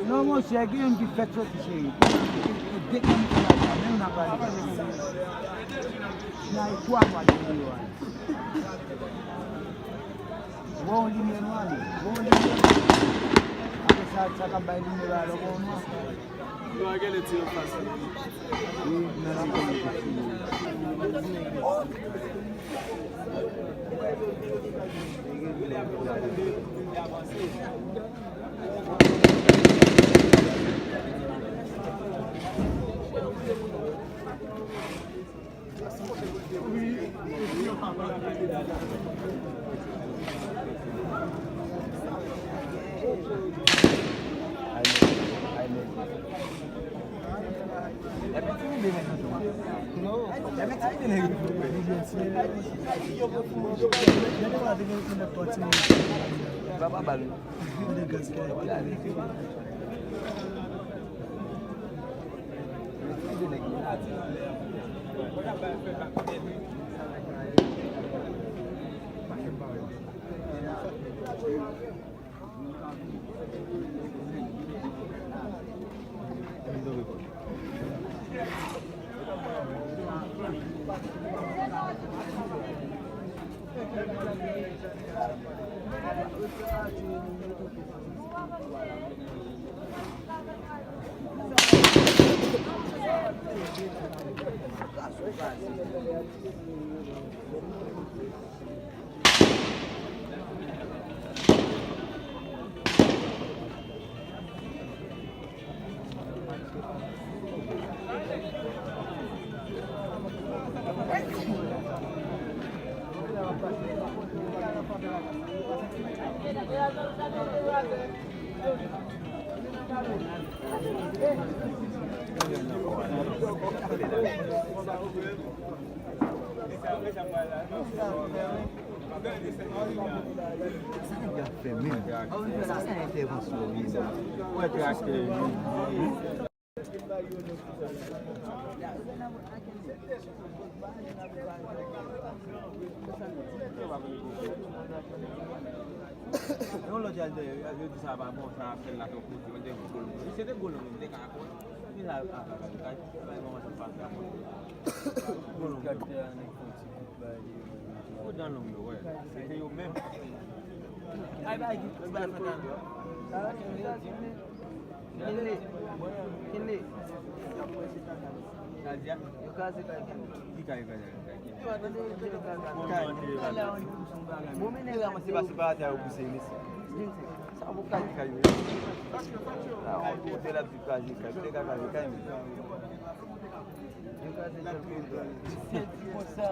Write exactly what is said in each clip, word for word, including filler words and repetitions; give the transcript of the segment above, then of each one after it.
Non, monchè, gen youn ki fèk soti, cheri. E de kann ki la, menm nan pale. Nan e twa mwa de yo a. Bon, limyè nou ale. Bon, limyè nou ale. Apre sa, sa k ap bay limyè la, lè bon, nou. Nou a gade ti anfas. Wi, nan la komin. Sa nèg la fè menm. Sa se entèvansyon li menm. Wè traktè li. Yon lòt y al dèyè, yo di sa pa bon, sa ap fè l la twò kote, yo te gwo l. Se te gwo l, yo te ka akonn. Li la, a, a, a, a, bay mwen sa pa fè akonn. Gwo l. Ou dan long yo, wè. Se te yo menm. Ay, bay, bay, fè tan. Kenle. Kenle. Yo kraze kay Kenle. Ki kay yo kraze? Kay. Bon, men nèg la, mwen, se pa, se pa atè yo pouse li. Sa pou kay, kay yo. La, on kote la, pi kraze kay. Kote ka kraze kay, men. Yo kraze kay. Konsa.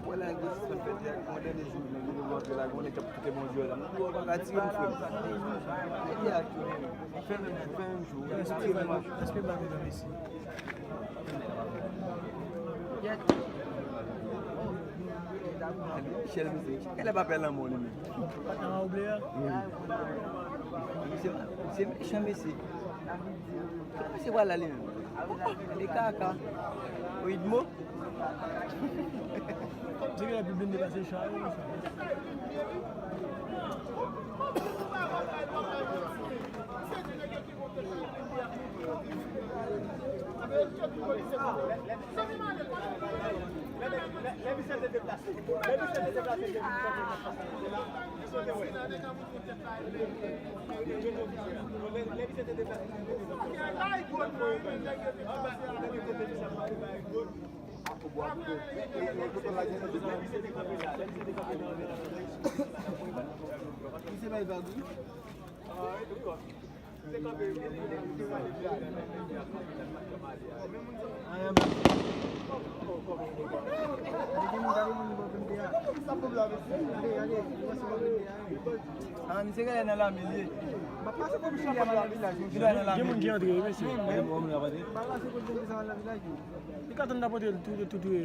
Wè la, gen sa fèt, gon dènye jou, nou vin rantre la, gon nèg k ap koute Bondye la. Mwen di, w pa ka tire m, frè m. Fè menm, fè menm jou. Respè ba nou, mesye. Michel, mesye, chak lè pa pè lanmò, li menm. Patnè a ouble a? Wi. Misye, misye mechan, mesye. Misye pral la, li menm. Li kaka. Wi, Edmo. Se ki la pi blende pase chay. Ah, misye genlè nan lame li ye. Genlè nan lame li ye. Gen moun ki antre wi, mesye. Li ka tann nan pote l tou, tou, tou, tou, wi.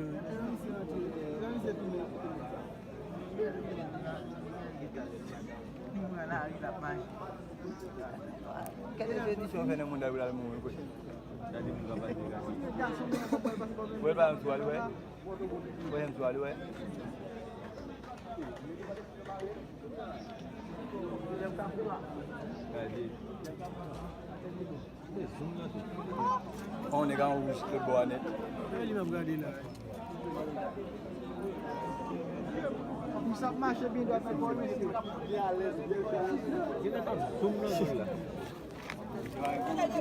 Li pran lari, l ap mache. Gade jedi sa w fè nan moun la, pou l al mouri kote. Gade moun k ap pase, gade. Wè pa yon swal, wè. Wè yon swal, wè. Gade. On nèg an wouj tout bò a nèt. Li m ap gade la. Misye ap mache byen dwat nan kò l, mesye.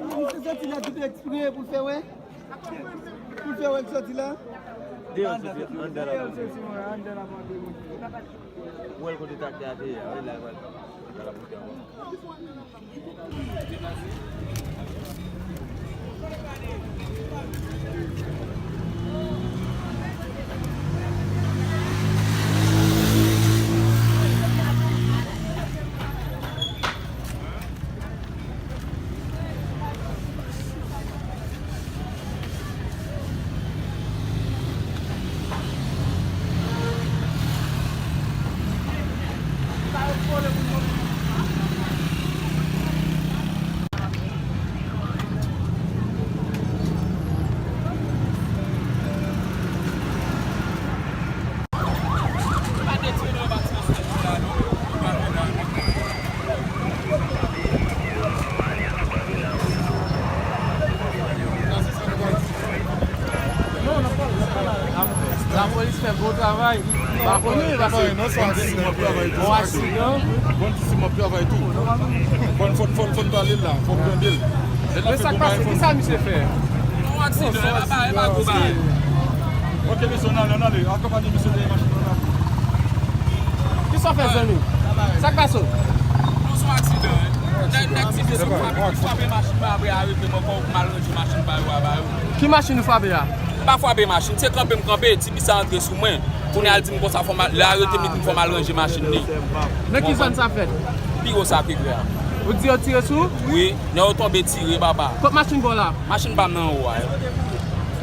Misye soti la tout eksprè pou l fè wè. Pou l fè wè l soti la. Deyò, soti anndan la. Deyò, soti, mwen, anndan la, mwen. Ou wè l kote traktè a te ye a, wi, la, la, la, la, la, la. Lapolis fè gwo travay. Bon aksidan. Bon ti siman travay tou. Bon, fò, fò, fò n pale l la. Fò n tande l. Men sa k pase? Ki sa misye fè? Yon aksidan, e pa, e pa gwo bagay. Ok, mesye, ann ale, ann ale. Akonpanye misye dèyè machin nan. Ki sa w fè, zanmi? Sa k pase w? Non, se yon aksidan, wi. Nèg, nèg ti bis frape, frape machin pa apre arete m ankò, m al ranje machin pa yo a ba yo. Ki machin ou frape a? M pa frape machin, se kanpe m kanpe, ti bis sa antre sou mwen. Kounye a l di m konsa fò m al, lè arete m, li di m fò m al ranje machin li. Nan ki zòn sa fèt? Pi wo Sakre Kè a. Ou di yo tire sou ou? Wi, nèg yo tonbe tire, papa. Kot machin pa w la? Machin pa m nan anwo a.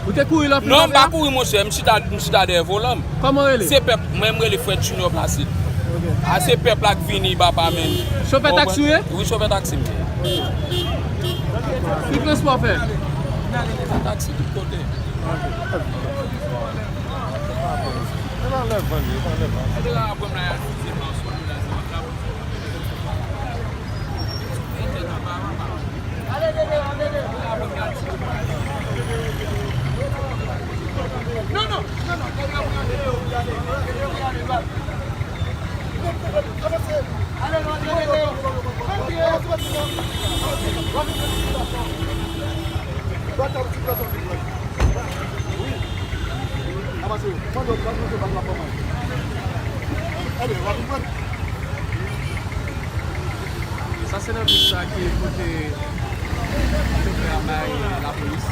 Ou te kouri lè w fin frape a? Non, m pa kouri, monchè, m chita, m chita dèyè volan m. Kòman w rele? Se pèp, mwen m rele Fred Junior Placide. Ok. A, se pèp la k vini, papa, men. Chofè taksi w ye? Wi, chofè taksi m ye. Ki transpò w fè? Taksi tout kote. Sa se nan bis sa ki pote chofè a bay lapolis.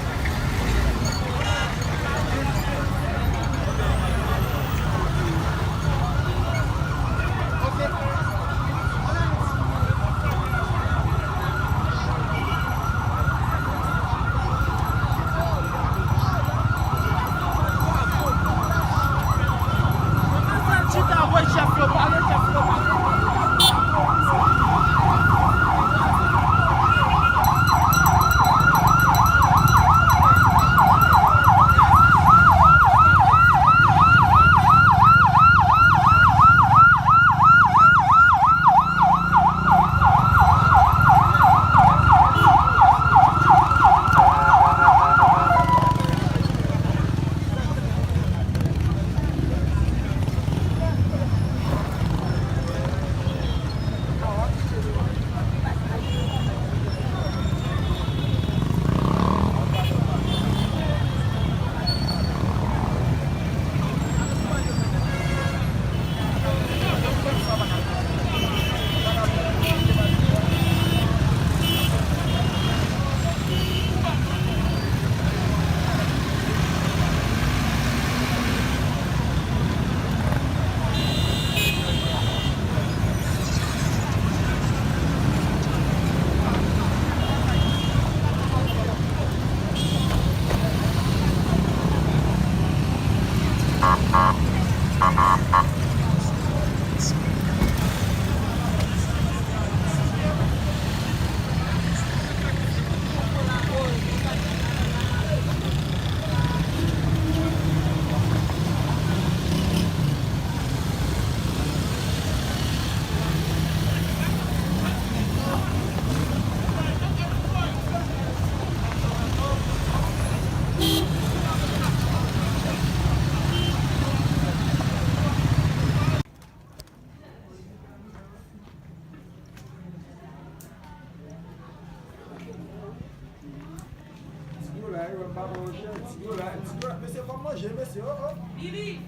Ti yo la, yo pa bon chè. Ti yo la, ti yo la. Mesye, fò m manje, mesye. Oh, oh. Vini.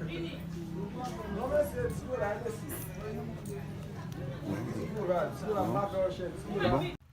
Vini. Non, mesye, ti yo la, mesye. Ti yo la, ti yo la, pa bon chè. Ti yo la.